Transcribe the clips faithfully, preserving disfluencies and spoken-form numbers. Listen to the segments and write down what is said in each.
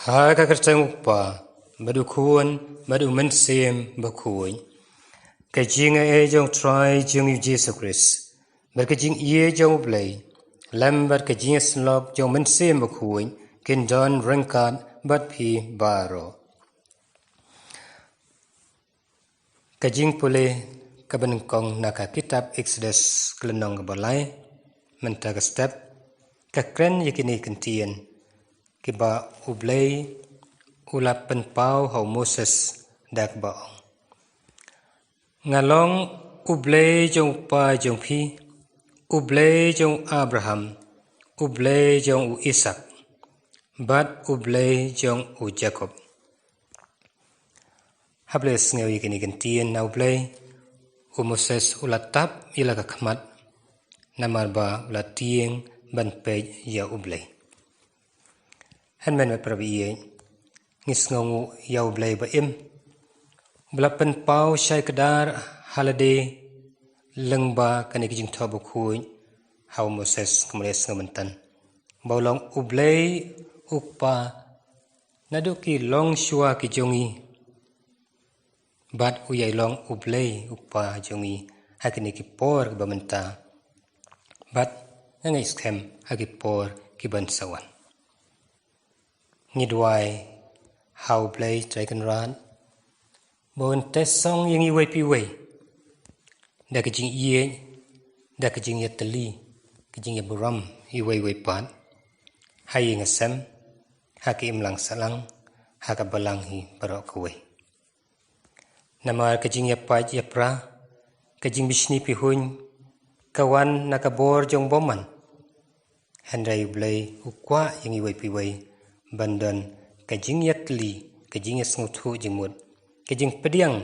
Ha ka kyrteng U Kpa, bad U Khun, bad U Mynsiem Bakhuid. Ka jingaiei jong U Trai jong ngi U Jisu Khrist, bad ka jingïeit jong U Blei, lem bad ka jingïasyllok jong U Mynsiem Bakhuid, kin don ryngkat bad phi baroh. Ka jingpule kaba nyngkong na ka kitab Exodus, ka lynnong kaba lai. Mynta ka step, ka kren ïa kine ki ktien kiba U Blei u la pynpaw ha u Moses da kaba ong: Nga long U Blei jong u kpa jong phi, U Blei jong u Abraham, U Blei jong u Isak, bad U Blei jong u Jakob. Hap leh sngew ïa kine ki ktien na U Blei, u Moses u la tap ïa la ka khmat, namar ba u la tieng ban peit ïa U Blei. Hynmen me para baieit, ngi sngewnguh ïa U Blei ba im, ba la pynpaw shai kdar ha lade lyngba kane ka jingthoh bakhuid ha u Moses, kumba leh sngew mynta, ba u long U Blei U Kpa naduh ki longshuwa ki jong ngi, bad u ïai long U Blei U Kpa jong ngi ha kine ki por kiba mynta, bad nga ngeit skhem ha ki por ki ban sa wan. Ngi duwai ha U Blei Trai Kynrad ba un teh song ïa ngi iwei pa iwei da ka jingïeit, da ka jingïatylli, ka jingïaburom iwei iwei pat, ha ïing ha sem, ha ka imlang sahlang, ha ka balang hi baroh kawei. Namar ka jingïapait ïapra, ka jingbishni pihuiñ, ka wan na ka bor jong bymman. Hynrei U Blei u kwah ïa ngi iwei pa iwei ban don ka jingïatylli, ka jingïasngewthuh jingmut, ka jingpdiang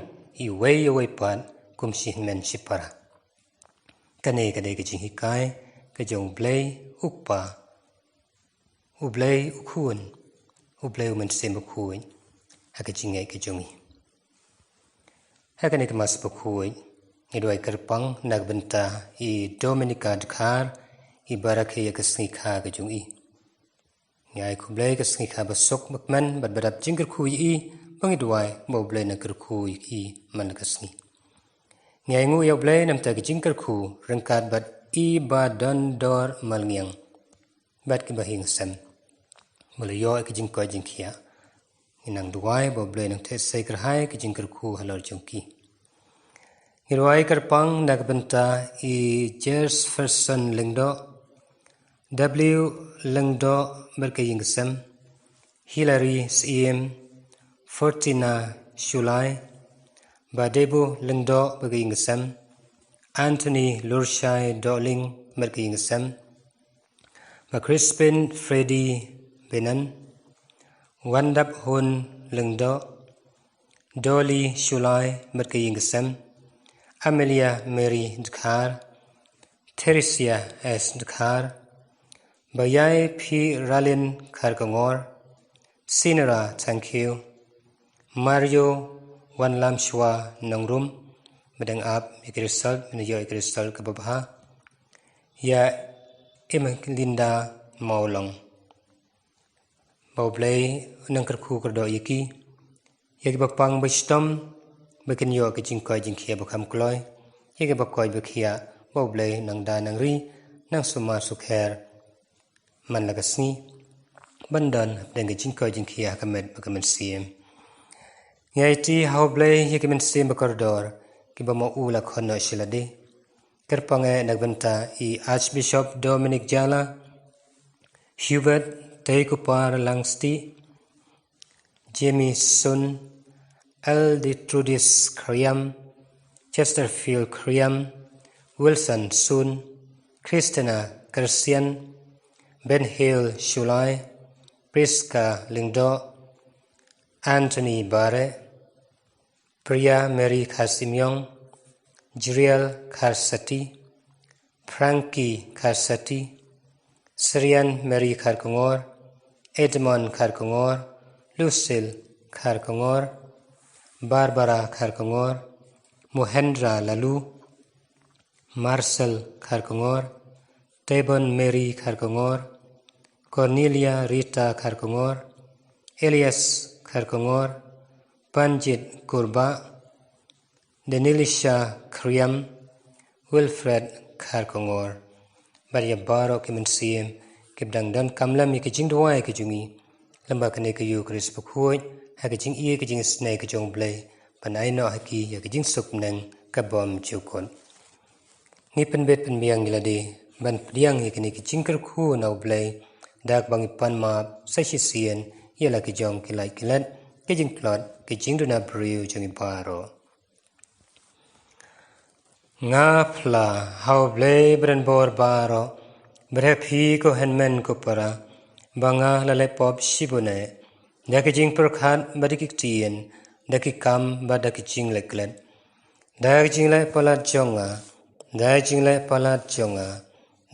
iwei ïa iwei pat kum shi hynmen shi para. Kane ka dei ka jinghikai ka jong U Blei U Kpa, U Blei U Khun, U Blei U Mynsiem Bakhuid ha ka jingngeit ka jong ngi. Ha kane ka Mass bakhuid, ngi duwai kyrpang na ka bynta i Dominica Dkhar, i ba rakhe ïa ka sngi kha ka jong i. Ngi ai khublei ka sngi kha basuk bakmen bad ba dap jingkyrkhu ïa i, ba ngi duwai ba U Blei un kyrkhu ïa i man la ka sngi. Ngi ainguh ïa U Blei namar ka jingkyrkhu ryngkat bad i ba don dor malngiang, bad kiba hi ïing sem, ba la ïoh ïa ka jingkoit jingkhiah. Ngi nang duwai ba U Blei un theh sei kyrhai ka jingkyrkhu halor jong ki. Ngi duwai kyrpang na ka bynta i Jefferson Lyngdoh, W Lyngdoh bad ka ïing sem, Hilary Syiem, Fortina Shullai, Badebo Lyngdoh bad ka ïing sem, Anthony Lurshai Dohling bad ka ïing sem, ba Crispin Freddy Benan, Wandap Hun Lyngdoh, Dolly Shullai bad ka ïing sem, Amelia Mary Dkhar, Theresia S Dkhar, Bayai Phi Ralin Kharkongor, Sinra Thangkhiew, Mario Wanlamshwa Nongrum, ba dang ap ïa ka result, mynta ïoh ïa ka result kaba bha, ïa Emelinda Mawlong. Ba U Blei un kyrkhu kyrdoh ïa ki, ïa kiba pang ba shitom, ba kin ïoh ka jingkoit jingkhiah ba kham kloi, ïa kiba koit ba khiah, ba U Blei un da un ri, un sumar sukher man la ka sngi, ban don hapdeng ka jingkoit jingkhiah ha ka met bad ka mynsiem. Ngi aiti ha U Blei ïa ki mynsiem ba kordor, kiba ma u la khot noh sha lade. Kyrpang eh na ka bynta i Archbishop Dominic Jala, Hubert Teikupar Langstieh, Jamie Sun, Elder Trudis Khriam, Chesterfield Khriam, Wilson Sun, Christina Christian, Ben Hill Shullai, Prisca Lyngdoh, Anthony Bare, Priya Mary Kharsymiong, Jriel Kharsati, Frankie Kharsati, Srian Mary Kharkongor, Edmond Kharkongor, Lucille Kharkongor, Barbara Kharkongor, Mohendra Lalu, Marcel Kharkongor, Tebon Mary Kharkongor, Cornelia Rita Kharkongor, Elias Kharkongor, Panjit Kurbah, Danilisha Khriam, Wilfred Kharkongor. Bad ïa baroh ki mynsiem kiba dang don kam lem ïa ki jingduwai ki jong ngi, lem bad kane ka Ïukharist bakhuid, ha ka jingïeit ka jingisynei ka jong U Blei, ban ai noh ha ki ïa ka jingsuk bneng ka bymjukut. Ngi pynbit pynbiang ïa lade ban pdiang ïa kine ki jingkyrkhu na U Blei, da kaba ngi pan map sa shisien ïa la ki jong ki lait ki let, ki jingtlot, ki jingduna briew jong ngi baroh. Nga phla ha U Blei ba donbor baroh, ba ha phi ko hynmen ko para, ba nga la leh pop shibun eh, da ki jingpyrkhat bad da ki ktien, da ki kam bad da ki jingleh klet. Da ki jingleh palat jong nga, da ki jingleh palat jong nga,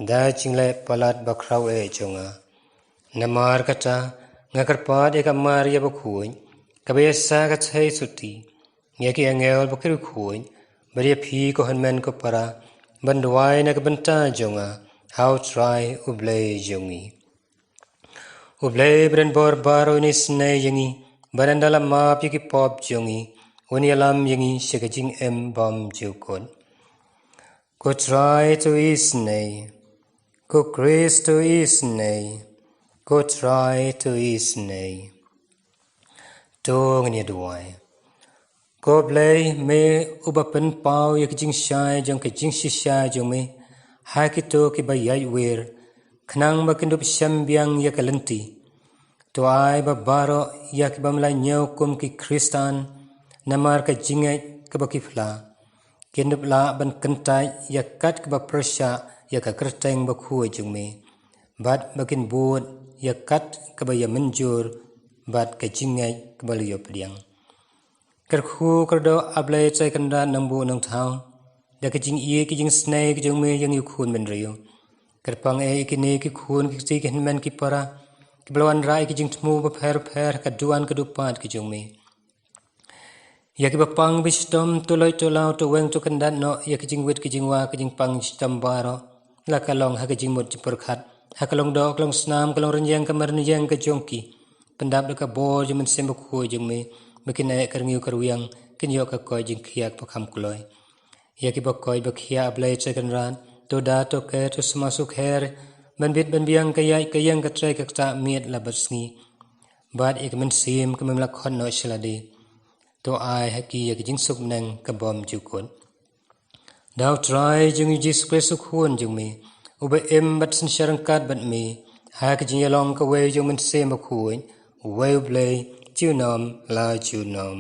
da ki jingleh palat bakhraw eh jong nga. Namar kata, nga kyrpad ïa ka Maria bakhuid, kaba ïasah ka thei suti, ïa ki angel bad ki riewkhuid, bad ïa phi ko hynmen ko para, ban duwai na ka bynta jong nga ha U Trai U Blei jong ngi. U Blei ba donbor baroh un isynei ïa ngi, bad ynda la map ïa ki pop jong ngi, un ïalam ïa ngi sha ka jingim bymjukut. Ko Trai to isynei, ko Khrist to isynei, ko Trai to isynei. To ngin ïa duwai. Ko Blei, me uba pynpaw ïa ka jingshai jong ka jingshisha jong me ha kito kiba ïaid wir, khnang ba kin dup shem biang ïa ka lynti. To ai ba baroh ïa kiba me la ñiew kum ki Khristan namar ka jingngeit kaba ki phla, kin dup lah ban kyntait ïa kat kaba pyrshah ïa ka kyrteng bakhuid jong me, bad ba kin bud ïa kat kaba ïa mynjur bad ka jingngeit kaba la ïoh pdiang. Kyrkhu kyrdoh, A Blei Trai Kynrad Nongbuh Nongthaw, da ka jingïeit ka jingisynei ka jong me ïa ngi u khun bynriew. Kyrpang eh ïa kine ki khun ki kti ki hynmen ki para, kiba la wanrah ïa ki jingthmu bapher bapher ha ka duwan ka dupat ka jong me. Ïa kiba pang ba shitom, to lait to law, to weng to kyndat noh ïa ki jingwit ki jingwa, ki jingpang shitom baroh, la ka long ha ka jingmut jingpyrkhat, ha ka long doh ka long snam, ka long rynïeng ka mrynïeng ka jong ki, pyndap da ka bor jong u Mynsiem Bakhuid jong me, ba kin eh ka rngiew ka rwiang, kin ïoh ka koit jingkhiah ba kham kloi. Ïa kiba koit ba khiah, A Blei Trai Kynrad, to da to ker to sma sukher, ban bit ban biang ka ïaid ka ïeng, ka trei ka ktah miet la bad sngi. Bad ïa ka mynsiem ka mem la khot noh sha lade, to ai ha ki ïa ka jingsuk bneng ka bymjukut. Da U Trai jong ngi Jisu Khrist u Khun jong me, uba im bad synshar ryngkat bad me, ha ka jingïalong kawei jong u Mynsiem Bakhuid, uwei U Blei, junom la junom.